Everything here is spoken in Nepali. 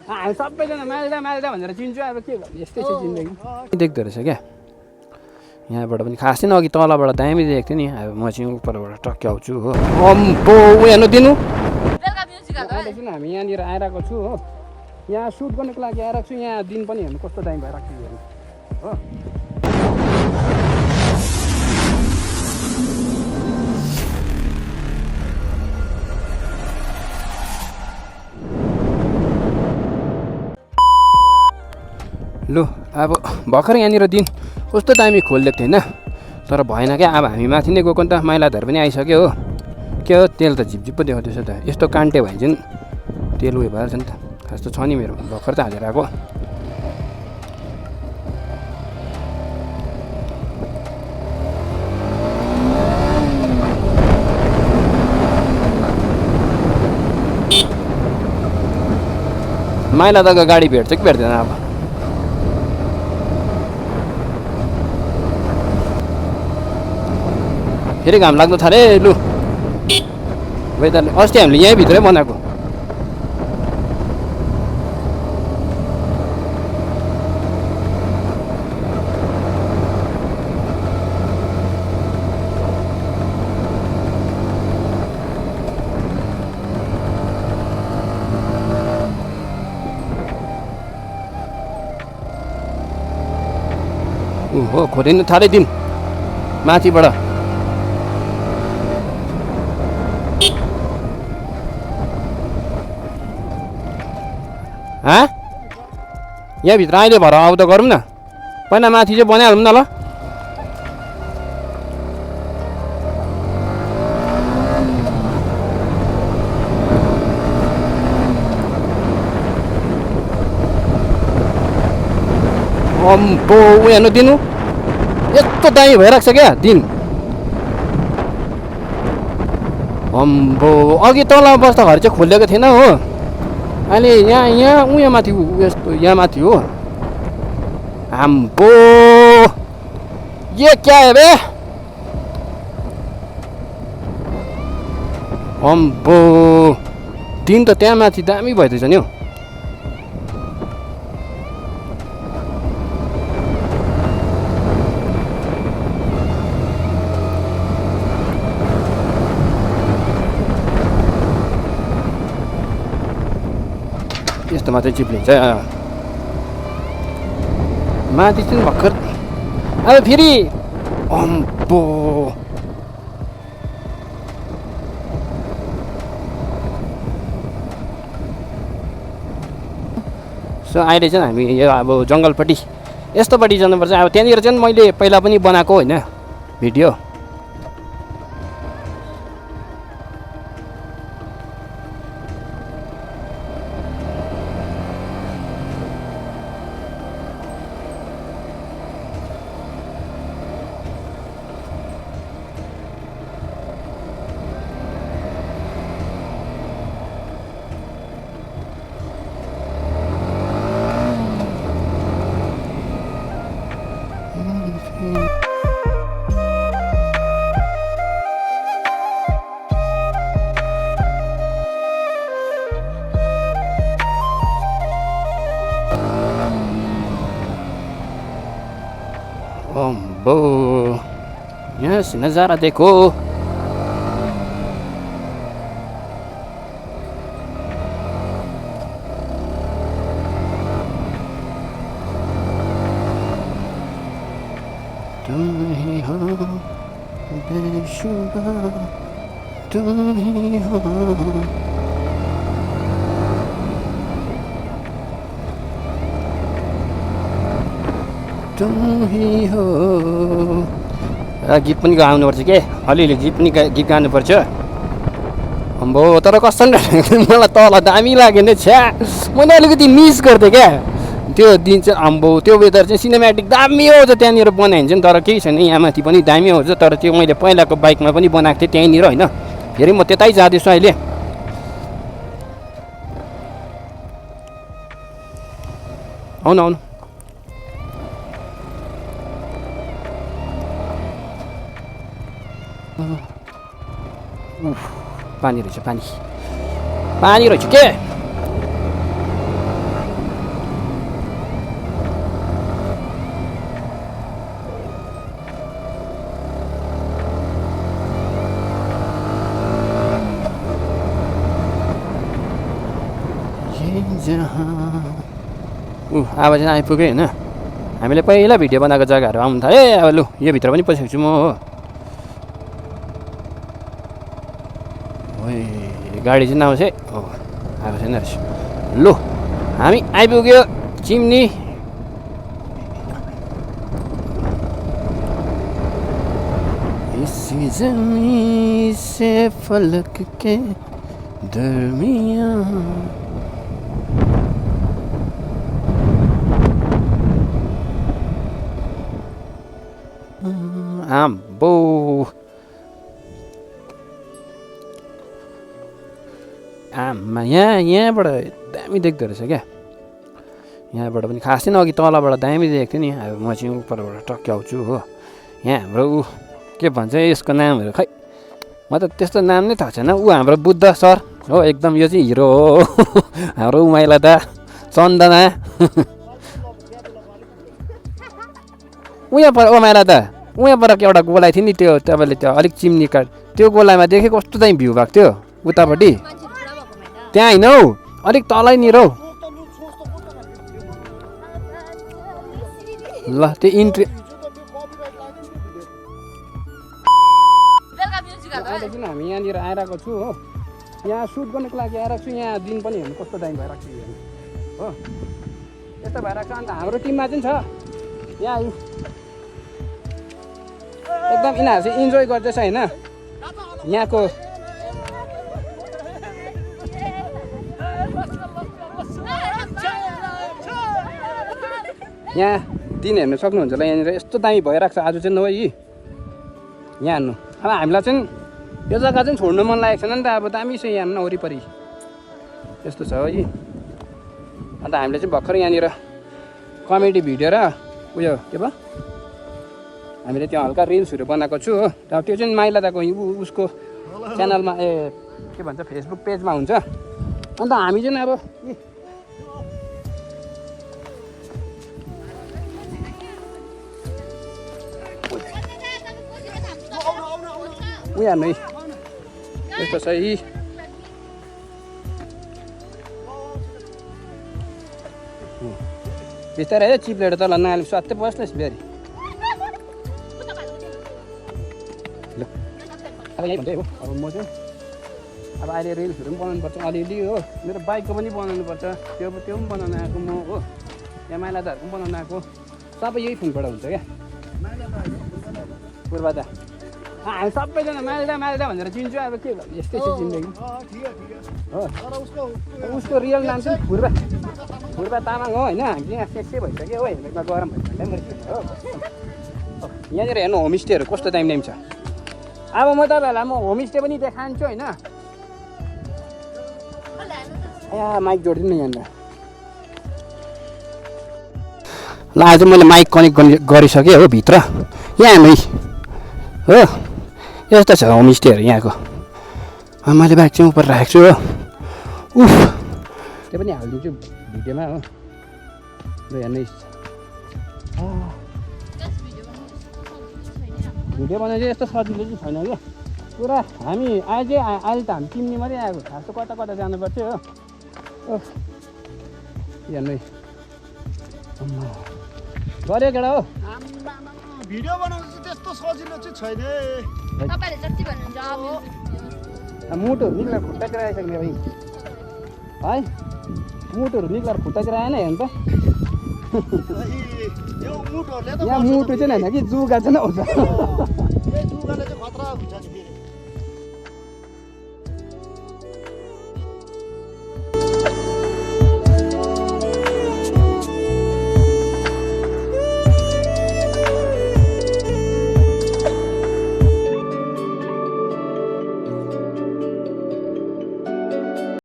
हामी सबैजना माल्दा माल्दा भनेर चिन्छु अब के गर्नु यस्तै छ जिन्दगी देख्दो रहेछ क्या यहाँबाट पनि खासै अघि तलबाट दामी देखेको थियो नि अब म चाहिँ उपरबाट टक्कै आउँछु हो अम्बो ऊ हेर्नु दिनु हामी यहाँनिर आइरहेको छु हो यहाँ सुट गर्नुको लागि आइरहेको छु यहाँ दिन पनि हेर्नु कस्तो दामी भइरहेको छु हेर्नु हो लु अब भर्खर यहाँनिर दिन कस्तो दामी खोलिदिएको थियो होइन तर भएन क्या अब हामी माथि नै गएको नि त माइलाधर पनि आइसक्यो हो के हो तेल त झिपझिप पो देखाउँदैछ त यस्तो कान्टे भयो चाहिँ तेल उयो भइहाल्छ नि त खास त छ नि मेरो भर्खर त हालेर आएको माइलाधरको गाडी भेट्छ कि भेट्दैन अब फेरि घाम लाग्नु थाले लु वेदरले अस्ति हामीले यहीँभित्रै बनाएको हो खोलिनु थाले दिन माथिबाट यहाँभित्र अहिले भएर आउ त गरौँ न पहिला माथि चाहिँ बनाइहालौँ न ल अम्बो ऊ हेर्नु दिनु यस्तो दामी भइरहेको छ क्या दिन अम्बो अघि तल बस्दाखेरि चाहिँ खोलिएको थिएन हो अहिले यहाँ माथि यस्तो यहाँ माथि हो आम्बो ये क्या है बे अम्बो दिन त त्यहाँ माथि दामी भइदिएछ नि हौ यस्तो मात्रै चिप्लिन्छ माथि चाहिँ भर्खर अब फेरि अम्बो सो अहिले चाहिँ हामी यो अब जङ्गलपट्टि यस्तोपट्टि जानुपर्छ अब त्यहाँनिर चाहिँ मैले पहिला पनि बनाएको होइन भिडियो अम्बो यहाँ से नज़ारा देखो तुम ही हो बेशुबा तुम ही हो तुम ही हो गीत पनि गाउनुपर्छ के अलिअलि गीत गाउनुपर्छ अम्बो तर कस्तो मलाई तल दामी लाग्यो नि छ्या मैले अलिकति मिस गर्थेँ क्या त्यो दिन चाहिँ अम्बो त्यो वेदर चाहिँ सिनेमेटिक दामी आउँछ त्यहाँनिर बनाइन्छ नि तर केही छैन यहाँ माथि पनि दामी आउँछ तर त्यो मैले पहिलाको बाइकमा पनि बनाएको थिएँ त्यहीँनिर होइन फेरि म त्यतै जाँदैछु अहिले आउनु आउनु पानी रहेछ पानी रहेछ के अब चाहिँ आइपुग्यो होइन हामीले पहिला भिडियो बनाएको जग्गाहरू आउनु थाल्यो अब लु यो भित्र पनि पसेको छु म हो गाडी चाहिँ नआउँछ है हो आएको छैन रहेछ लु हामी आइपुग्यो चिम्नी इसी ज़मीं से फलक के दरमियाँ आम्बो आम्मा यहाँबाट दामी देख्दो रहेछ क्या यहाँबाट पनि खासै न अघि तलबाट दामी देखेको थियो नि अब म चाहिँ उपरबाट टक्क आउँछु हो यहाँ हाम्रो ऊ के भन्छ यसको नामहरू खै म त त्यस्तो नाम नै थाहा छैन ऊ हाम्रो बुद्ध सर हो एकदम यो चाहिँ हिरो हो हाम्रो उमाइला दा चन्दना उहाँ पर उमाइला दा उहाँ पर एउटा गोलाइ थियो नि त्यो तपाईँले त्यो अलिक चिम्नी काट त्यो गोलाइमा देखेँ कस्तो दामी भ्यू भएको थियो उतापट्टि त्यहाँ होइन हौ अलिक तलैनिर हौ ल त्यो इन्ट्री किन हामी यहाँनिर आइरहेको छु हो यहाँ सुट गर्नुको लागि आइरहेको छु यहाँ दिन पनि हेर्नु कस्तो दामी भइरहेको छ हो यस्तो भइरहेको छ अन्त हाम्रो टिममा चाहिँ छ यहाँ एकदम यिनीहरू चाहिँ इन्जोय गर्दैछ होइन यहाँको यहाँ दिन हेर्नु सक्नुहुन्छ होला यहाँनिर यस्तो दामी भइरहेको छ आज चाहिँ नभए यहाँ हेर्नु अब हामीलाई चाहिँ यो जग्गा चाहिँ छोड्नु मन लागेको छैन नि त अब दामी छ यहाँ हेर्नु वरिपरि त्यस्तो छ है अन्त हामीले चाहिँ भर्खर यहाँनिर कमेडी भिडियो र उयो के भयो हामीले त्यो हल्का रिल्सहरू बनाएको छु हो अब त्यो चाहिँ माइला दाको उसको च्यानलमा ए के भन्छ फेसबुक पेजमा हुन्छ अन्त हामी चाहिँ अब उयो हेर्नु है यस्तो छ है बिस्तारै है चिप्लेर तल नाली स्वात्तै बस्नुहोस् फेरि ल अब यही भन्दै हो अब म चाहिँ अब अहिले रिल्सहरू पनि बनाउनुपर्छ अलिअलि हो मेरो बाइकको पनि बनाउनुपर्छ त्यो पनि बनाउन आएको म हो यहाँ माइलादाहरूको पनि बनाउन आएको सबै यही फोनबाट हुन्छ क्या पूर्वादा हामी सबैजना माइल्दा भनेर चिन्छु अब के यस्तै छ जिन्दगी हो उसको रियल नाम चाहिँ फुर्बा तामाङ हो होइन हामी यहाँ सेक्सै भइसक्यो हो हेर्नुमा गरम भइसक्यो हो यहाँनिर हेर्नु होमस्टेहरू कस्तो दामी दामी छ अब म तपाईँहरूलाई म होमस्टे पनि देखान्छु होइन यहाँ माइक जोडिदिनु न यहाँनिर ल आज मैले माइक कनेक्ट गरिसकेँ हो भित्र यहाँ हेर्नु हो यस्तो छ होमस्टेहरू यहाँको मैले बाइक चाहिँ उपर राखेको छु हो उफ त्यो पनि हालिदिन्छु भिडियोमा हो ल हेर्नु भिडियो बनाउनु चाहिँ यस्तो सजिलो चाहिँ छैन क्या पुरा हामी अहिले त हामी चिम्नी मात्रै आएको खास कता कता जानुपर्छ हो हेर्नु गऱ्यो केटा हो भिडियो बनाउनु चाहिँ त्यस्तो सजिलो चाहिँ छैन तपाईले जति भन्नुहुन्छ मुटुहरू निक्लेर खुट्टातिर आइसक्ने भाइ है मुटुहरू निक्लेर खुट्टातिर आएन हेर्नु त यो मुटुहरुले त यहाँ मुटु चाहिँ होइन कि जुगा चाहिँ आउँछ जुगाले चाहिँ खतरा हुन्छ नि